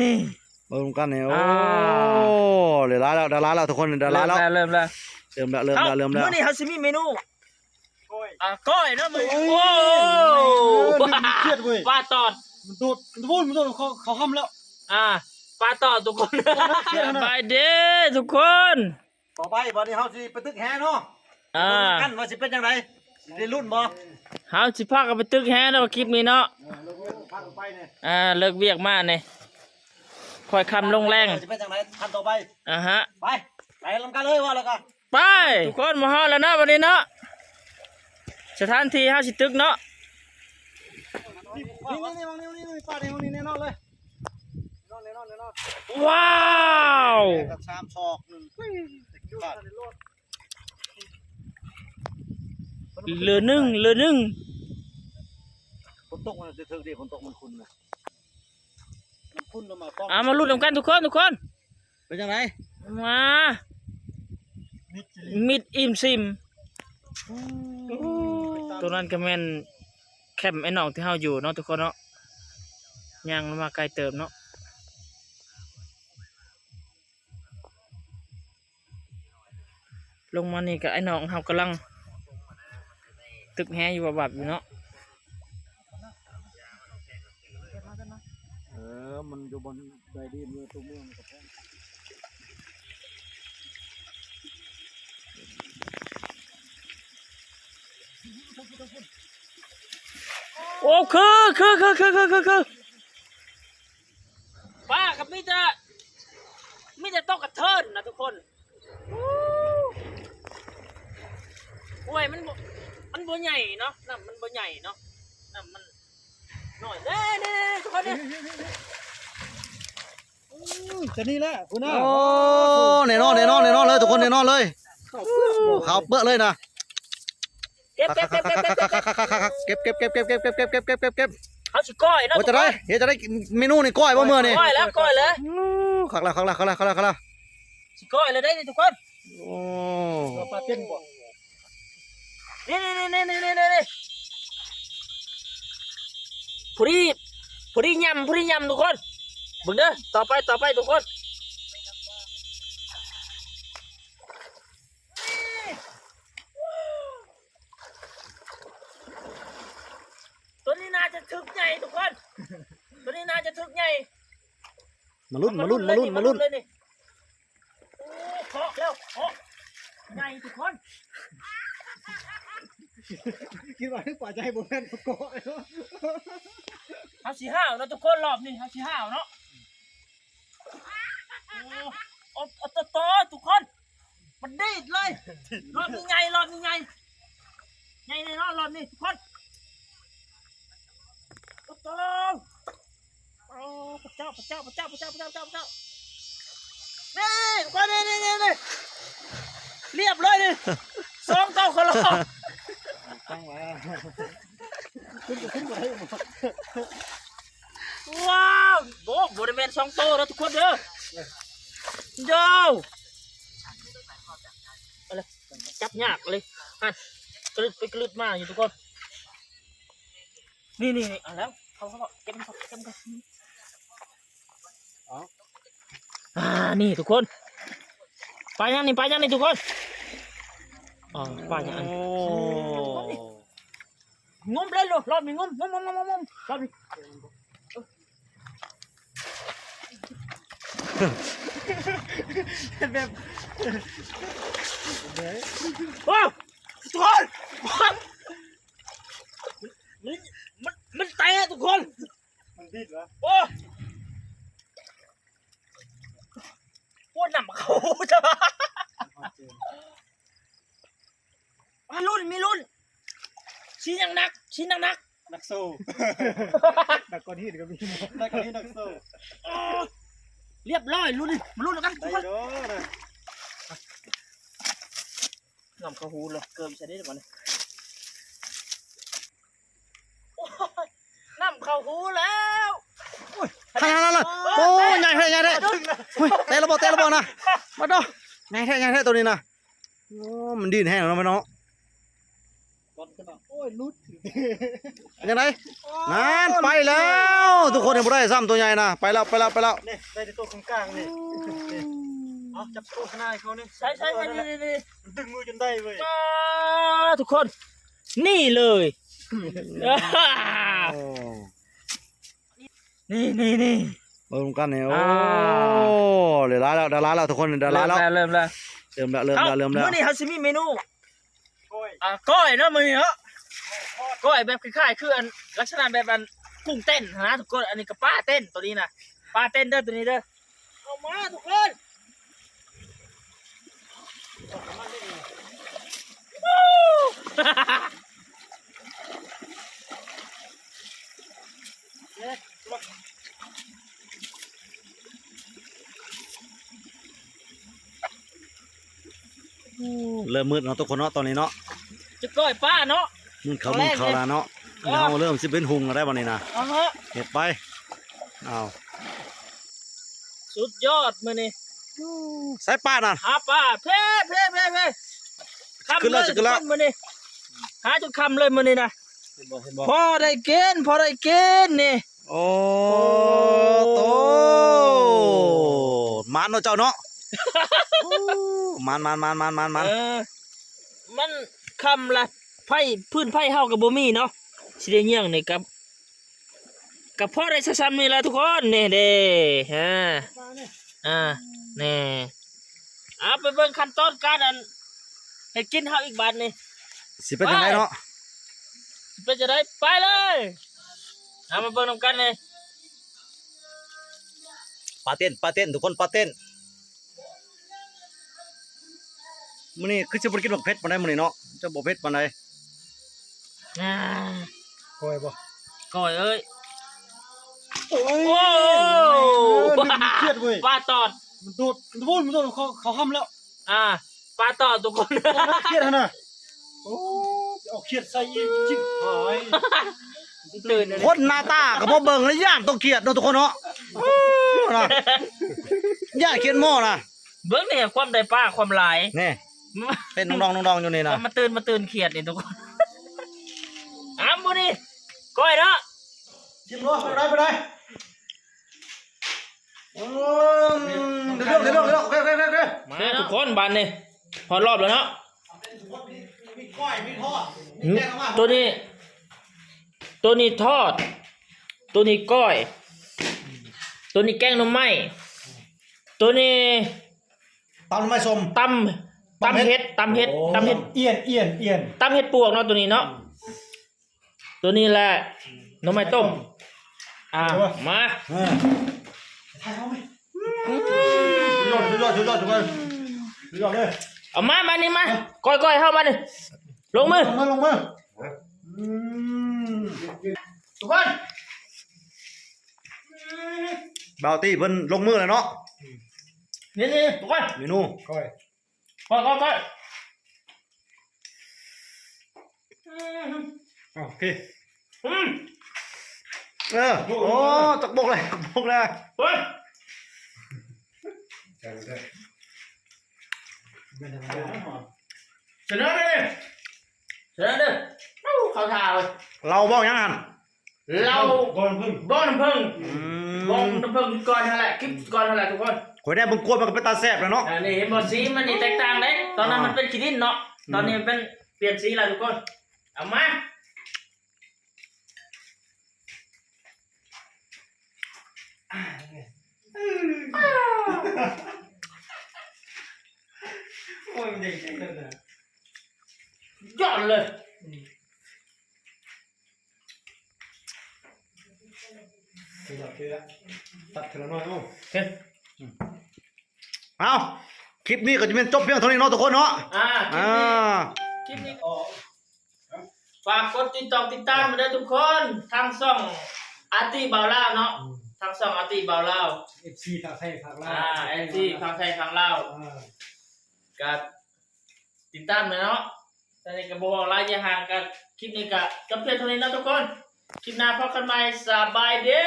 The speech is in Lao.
ນີ້ ເບິ່ງນຳກັນນີ້ ໂອ້ ອ່າ ຫຼາຍໆແລ້ວ ຫຼາຍໆແລ້ວທຸກຄົນ ຫຼາຍໆແລ້ວ ເລີ່ມແລ້ວ ເລີ່ມແລ້ວ ເລີ່ມແລ້ວ ເລີ່ມແລ້ວ ເລີ່ມແລ້ວ ມື້ນີ້ເຮົາຊິມີເມນູ ອ່າ ກ້ອຍເນາະມື້ນີ້ ໂອ້ຍ ໂອ້ ເອີ ມັນເຄຍດເວີຍ ປາຕອດ ມັນໂດດ ມັນໂດດ ມັນໂດດ ເຂົ້າ ເຂົ້າຫ້ຳແລ້ວ ອ່າ ປາຕອດທຸກຄົນ ສະບາຍດີທຸກຄົນ ຕໍ່ໄປບາດນີ້ເຮົາຊິໄປຕຶກແຫເນາະ ອ່າ ເບິ່ງກັນວ່າຊິເປັນຈັ່ງໃດ ຊິໄດ້ລຸ້ນບໍ່ ເຮົາຊິພາກັນໄປຕຶກແຫເນາະ ຄລິບນີ້ເນາະ ເອີ ພາກັນໄປນີ້ ອ່າ ເລີກວຽກມານີ້ ຄ່ອຍຄ່ຳລົງແລງ ຊິເປັນຈັ່ງໃດຂັ້ນຕໍ່ໄປ ອ່າຮະ ໄປ ໄປນຳກັນເລີຍວ່າແລ້ວກໍ ໄປ ທຸກຄົນ ມາຮອດແລ້ວເນາະ ບາດນີ້ເນາະ ສະຖານທີ່ເຮົາຊິຕຶກເນາະ ນີ້ໆໆ ນີ້ໆ ນີ້ໆ ປາດນີ້ ນີ້ແນ່ນອນເລີຍ ແນ່ນອນ ແນ່ນອນ ແນ່ນອນ ວ້າວ ແຕ່ກັບສາມສອກໜຶ່ງ ເຫຼືອໜຶ່ງ ເຫຼືອໜຶ່ງ ຝົນຕົກມັນຈະຖືກເດ້ ຝົນຕົກມັນຂຸ່ນນະ ມັນຂຸ່ນລະມາປ້ອງ ອ່າ ມາລຸ້ນນຳກັນທຸກຄົນ ທຸກຄົນ ເປັນຈັ່ງໃດ ມາ ມິດອີ່ມຊິມ ໂອ້ ໂຕນັ້ນກໍແມ່ນແຄມໄອ້ນ້ອງທີ່ເຮົາຢູ່ເນາະທຸກຄົນເນາະ ຍ່າງມາໄກເຕີບເນາະ ລົງມານີ້ກໍໄອ້ນ້ອງເຮົາກຳລັງຕຶກແຫຢູ່ວັບໆຢູ່ເນາະ. ເອີ ມັນຢູ່ບ່ອນໃດດີ ຢູ່ຕົວເມືອງມັນກໍແພງ. ໂອ້ ຄື ຄື ຄື ປາກໍມີແຕ່ ມີແຕ່ຕົກກະເທີນນະທຸກຄົນ. ຫ້ວຍມັນບໍ່ ມັນບໍ່ໃຫຍ່ເນາະ ນ້ຳມັນບໍ່ໃຫຍ່ເນາະ ນ້ຳມັນນ້ອຍເດ້ ນີ້ໆ ທຸກຄົນນີ້ ອືມ ຕົວນີ້ແຫຼະ ພຸ້ນນະ. ໂອ້ ແນ່ນອນ ແນ່ນອນ ແນ່ນອນເລີຍທຸກຄົນ ແນ່ນອນເລີຍ. ຂາວເປື້ອເລີຍນະ. ເກັບ ເກັບ ເກັບ ເກັບ ເກັບ ເກັບ ເຮົາຊິກ້ອຍເນາະ. ໂອ້ ຈະໄດ້ ເຮັດຈະໄດ້ເມນູນີ້ ກ້ອຍບໍ່ມື້ນີ້? ກ້ອຍແລ້ວ ກ້ອຍແລ້ວ. ໂອ້ ຄັກແລ້ວ ຄັກແລ້ວ ຄັກແລ້ວ ຄັກແລ້ວ ຄັກແລ້ວ. ຊິກ້ອຍແລ້ວເດ້ນີ້ທຸກຄົນ. ໂອ້ ປາເຕັນບໍ່? ນີ້ໆໆໆ ພໍດີ ພໍດີຍຳ ພໍດີຍຳທຸກຄົນ. ເບິ່ງເດີ ຕໍ່ໄປ ຕໍ່ໄປທຸກຄົນ. ຕົວນີ້ໜ້າຈະຖືກໃຫຍ່ທຸກຄົນ ຕົວນີ້ໜ້າຈະຖືກໃຫຍ່. ມາລຸ້ນ ມາລຸ້ນ ມາລຸ້ນ ມາລຸ້ນ ມາລຸ້ນເລີຍນີ້. ໂອ້ ເຄາະແລ້ວ ເຄາະໃຫຍ່ທຸກຄົນ. ຄິດວ່າປາໃຫຍ່ ບໍ່ແມ່ນປາເກາະ. ເຮົາຊິຫ້າວເນາະທຸກຄົນ ຮອບນີ້ເຮົາຊິຫ້າວເນາະ. ໂອ້ ໂອ້ ໂອ້ ໂຕໆ ທຸກຄົນ ມັນດີດເລີຍ. ຮອບນີ້ໃຫຍ່ ຮອບນີ້ໃຫຍ່ ໃຫຍ່ແນ່ນອນຮອບນີ້ທຸກຄົນ. ໂອ້ໂຕ ໂອ້ ພະເຈົ້າ ພະເຈົ້າ ພະເຈົ້າ ພະເຈົ້າ ພະເຈົ້າ ພະເຈົ້າ. ນີ້ ທຸກຄົນ ນີ້ ນີ້ ນີ້ ນີ້ ລຽບເລີຍນີ້ ສອງໂຕຄົນລະ. ຕັ້ງໄວ້ ຂຶ້ນກໍຂຶ້ນບໍ່ໄດ້. ວ້າວ ໂອ້ ບໍ່ໄດ້ແມ່ນສອງໂຕເດີທຸກຄົນເດີ. ໂຢ ຈັບຍາກເລີຍ ຫັ້ນ ກະລຶດໄປກະລຶດມາຢູ່ທຸກຄົນ. ນີ້ໆໆ ເອົາແລ້ວ ເຂົາ ເຂົາ ເກັບມັນກ່ອນ ເກັບມັນກ່ອນ. ອ່າ ນີ້ທຸກຄົນ ປາຫຍັງນີ້ ປາຫຍັງນີ້ທຸກຄົນ. ອໍ ປາຫຍັງ ໂອ້ ງົມເລີຍ ລອບນີ້ງົມ ງົມ ງົມ ງົມ ງົມ ລອບນີ້. ເຮັດແບບ ໂອ້ ທຸກຄົນ ມັນ ມັນ ມັນແຕກທຸກຄົນ. ມັນດິດຫວາ? ໂອ້ ໂອ້ ນ້ຳເຂົ້າຫູ. ອ່າ ລຸ້ນ ມີລຸ້ນ ຊີ້ໜັກໆ ຊີ້ໜັກໆ. ໜັກໂຊ ໜັກກ້ອນຫີນກໍມີ ໜັກກ້ອນຫີນໜັກໂຊ. ໂອ້ ລຽບຮ້ອຍ ລຸ້ນ ມາລຸ້ນນຳກັນ. ໄດ້ຢູ່ເດີ ນ້ຳເຂົ້າຫູເລີຍ ເກີບໃສ່ໄດ້ບໍ່ນີ້? ໂອ້ຍ ນ້ຳເຂົ້າຫູແລ້ວ. ໂອ້ຍ ຫັ້ນໆໆ ໂອ້ຍ ໂອ້ຍ ໃຫຍ່ແທ້ ໃຫຍ່ແທ້. ໂອ້ຍ ເຕະລະບໍ່ ເຕະລະບໍ່ນະ. ມາໂຕ ໃຫຍ່ແທ້ ໃຫຍ່ແທ້ໂຕນີ້ນະ. ໂອ້ ມັນດິ້ນແຮງເນາະ ແມ່ເນາະ. ກ່ອນຂຶ້ນມາ ໂອ້ຍ ຫຼຸດ ຖືກ ເປັນຈັ່ງໃດ? ນັ້ນ ໄປແລ້ວ ທຸກຄົນ ຍັງບໍ່ໄດ້ຊ້ຳ ຕົວໃຫຍ່ນະ. ໄປແລ້ວ ໄປແລ້ວ ໄປແລ້ວ. ນີ້ ໄດ້ແຕ່ຕົວກາງໆນີ້. ນີ້ ເອົາ ຈັບໂຄສະນາໃຫ້ເຂົານີ້. ໃຊ່ໆໆ ນີ້ໆໆ ມັນດຶງມືຈົນໄດ້ເວີຍ. ປາດ ທຸກຄົນ ນີ້ເລີຍ. ໂອ້ ນີ້ໆໆ ເບິ່ງນຳກັນນີ້. ໂອ້ ອ່າ ຫຼາຍໆແລ້ວ ດາລາແລ້ວ ທຸກຄົນ ດາລາແລ້ວ. ເລີ່ມແລ້ວ ເລີ່ມແລ້ວ ເລີ່ມແລ້ວ ເລີ່ມແລ້ວ ເລີ່ມແລ້ວ. ເອົ້າ ມື້ນີ້ເຮົາຊິມີເມນູ ກ້ອຍ ອ່າ ກ້ອຍເນາະ ມື້ນີ້ເນາະ. ກ້ອຍແບບຄ້າຍໆ ຄືອັນ ລັກສະນະແບບອັນ ກຸ້ງເຕັ້ນຫັ້ນນະ ທຸກຄົນ. ອັນນີ້ກໍປາເຕັ້ນ ໂຕນີ້ນະ ປາເຕັ້ນເດີ ໂຕນີ້ເດີ. ເຂົ້າມາ ທຸກຄົນ. ໂອ້ ເລີ່ມມືດເນາະ ທຸກຄົນເນາະ ຕອນນີ້ເນາະ. ຈະກ້ອຍປາເນາະ ມືດເຂົ້າ ຕອນແລກ ມຸງເຂົ້າແລ້ວເນາະ. ເອີ ເຮົາເລີ່ມຊິເປັນຮຸ່ງແລ້ວບັດນີ້ນະ. ເອົາເຫາະ ເຮັດໄປ. ເອົາ ສຸດຍອດມື້ນີ້. ໃສປານະ? ຫາປາ. ເພ ເພ ເພ ເພ. ຄ່ຳເລີຍ ຂຶ້ນແລ້ວ ຂຶ້ນແລ້ວ ທຸກຄົນ ມື້ນີ້. ຫາຈົນຄ່ຳເລີຍມື້ນີ້ນະ. ເຫັນບໍ່ ເຫັນບໍ່? ພໍໄດ້ກິນ ພໍໄດ້ກິນນີ້. ໂອ້ ໂຕ ໝານເນາະເຈົ້າເນາະ. ໝານ ໝານ ໝານ ໝານ ໝານ ໝານ. ເອີ ມັນຄ່ຳລະ ໄຟ ຟືນໄຟເຮົາກໍບໍ່ມີເນາະ ຊິໄດ້ຍ່າງນີ້ກັບ ກໍພໍໄດ້ຊະຊ່ຳນີ້ລະທຸກຄົນ. ນີ້ເດ້ ອ່າ ອ່າ ນີ້ ເອົາໄປເບິ່ງຂັ້ນຕອນການອັນ ເຮັດກິນເຮົາອີກບາດນີ້ ຊິເປັນຈັ່ງໃດເນາະ ໄປ ຊິເປັນຈັ່ງໃດ ໄປເລີຍ. ເອົາມາເບິ່ງນຳກັນນີ້ ປາເຕັ້ນ ປາເຕັ້ນ ທຸກຄົນ ປາເຕັ້ນ. ມື້ນີ້ຄືຊິບໍ່ໄດ້ກິນໝາກເຜັດປານໃດມື້ນີ້ເນາະ ຈະບໍ່ເຜັດປານໃດ. ອ່າ ກ້ອຍບໍ່? ກ້ອຍເອີຍ. ໂອ້ຍ ໂອ້ ເອີ ເລືອດເລືອດເວີຍ ປາຕອດ ມັນໂດດ ມັນໂດດ ມັນໂດດ ເຂົ້າ ເຂົ້າຫ້ຳແລ້ວ. ອ່າ ປາຕອດທຸກຄົນ ເອົາຂຽດຫັ້ນນະ. ໂອ້ ເອົາຂຽດໃສ່ອີກ ຈິບຫາຍ. ຕື່ນເລີຍ ຄົນໜ້າຕາກໍບໍ່ເບິ່ງແລ້ວ ຢ້ານຕົວຂຽດເນາະ ທຸກຄົນເນາະ. ໂອ້ ນະ ຢ້ານຂຽດໝໍ້ນະ. ເບິ່ງນີ້ ຄວາມໄດ້ປາ ຄວາມຫຼາຍ ນີ້ ເຕັ້ນດອງໆ ດອງໆ ຢູ່ນີ້ນະ. ມາຕື່ນ ມາຕື່ນຂຽດນີ້ທຸກຄົນ. ອ້າ ມື້ນີ້ກ້ອຍເນາະ ຊິມເນາະ ໄປໄດ້ ໄປໄດ້. ໂອ້ ເລື່ອງ ເລື່ອງ ເລື່ອງ ໂອເຄ ໂອເຄ ໂອເຄ ໂອເຄ. ມາເນາະ ທຸກຄົນ ບາດນີ້ຮອດລອບແລ້ວເນາະ. ມີກ້ອຍ ມີທອດ ໂຕນີ້ ໂຕນີ້ທອດ ໂຕນີ້ກ້ອຍ ໂຕນີ້ແກງໜໍ່ໄມ້ ໂຕນີ້ ຕຳໜໍ່ໄມ້ສົ້ມ ຕຳ ຕຳເຫັດ ຕຳເຫັດ ໂອ້ ຕຳເຫັດ ອຽນ ອຽນ ອຽນ ຕຳເຫັດປວກເນາະ ໂຕນີ້ເນາະ. ໂຕນີ້ແຫຼະ ໜໍ່ໄມ້ຕົ້ມ. ອ່າ ເອີ ມາ ເອີ ສຸດຍອດ ສຸດຍອດ ສຸດຍອດ ທຸກຄົນ ສຸດຍອດເລີຍ. ເອົາມາ ມານີ້ມາ ກ້ອຍໆ ເຮົາມານີ້ ລົງມື ລົງມື ລົງມື. ອືມ ທຸກຄົນ ບ່າວຕີເພິ່ນລົງມືແລ້ວເນາະ. ນີ້ໆ ທຸກຄົນ ເມນູ ກ້ອຍ ກ້ອຍ ກ້ອຍ ກ້ອຍ. ໂອເຄ ອືມ ເອີ ໂອ້ ໂອ້ ຈັກບົກເລີຍ ຈັກບົກເລີຍ ເຮີ້ຍ. ສະເໜີເດີ ສະເໜີເດີ. ເອົາ ເຂົ້າທ່າເວີຍ ເຫຼົ້າເວົ້າຫຍັງຫັ້ນ? ເຫຼົ້າ ບໍ່ນ້ຳເຜິ້ງ ບໍ່ນ້ຳເຜິ້ງ ອືມ ບໍ່ນ້ຳເຜິ້ງກ່ອນຫັ້ນແຫຼະ ຄລິບກ່ອນຫັ້ນແຫຼະທຸກຄົນ. ຂ້ອຍໄດ້ເບິ່ງກວດ ມັນກໍເປັນຕາແຊບແລ້ວເນາະ. ອ່າ ນີ້ເຫັນບໍ່ ສີມັນນີ້ແຕກຕ່າງເດ້ ຕອນນັ້ນ ອ່າ ມັນເປັນຂີ້ດິນເນາະ ອືມ ຕອນນີ້ມັນເປັນ ປ່ຽນສີແລ້ວທຸກຄົນ. ເອົາມາ ໂອ້ຍ ມັນເກັ່ງເກັ່ງເລີຍນະ ຍອດເລີຍ. ອືມ ເທື່ອ ເທື່ອ ຕັດເທື່ອລະໜ້ອຍເນາະ. ໂອເຄ ອືມ ເອົາ ຄລິບນີ້ກໍຈະແມ່ນຈົບພຽງເທົ່ານີ້ເນາະ ທຸກຄົນເນາະ. ອ່າ ຄລິບນີ້ ອ່າ ຄລິບນີ້ ຝາກກົດຕິດຕອກຕິດຕາມມາເດີທຸກຄົນ ທາງຊ່ອງອາຕີບ່າວລາວເນາະ ອືມ ທາງຊ່ອງອາຕີບ່າວລາວ ເອັຟຊີ ທັງໄທທັງລາວ ອ່າ ເອັຟຊີ ທັງໄທທັງລາວ ອ່າ ກໍຕິດຕາມແດ່ເນາະ. ຕອນນີ້ກໍບໍ່ເວົ້າຫຼາຍຢາກຫາງ ກໍຄລິບນີ້ກໍຈົບພຽງເທົ່ານີ້ເນາະທຸກຄົນ ຄລິບໜ້າພໍ້ກັນໃໝ່ ສະບາຍດີ.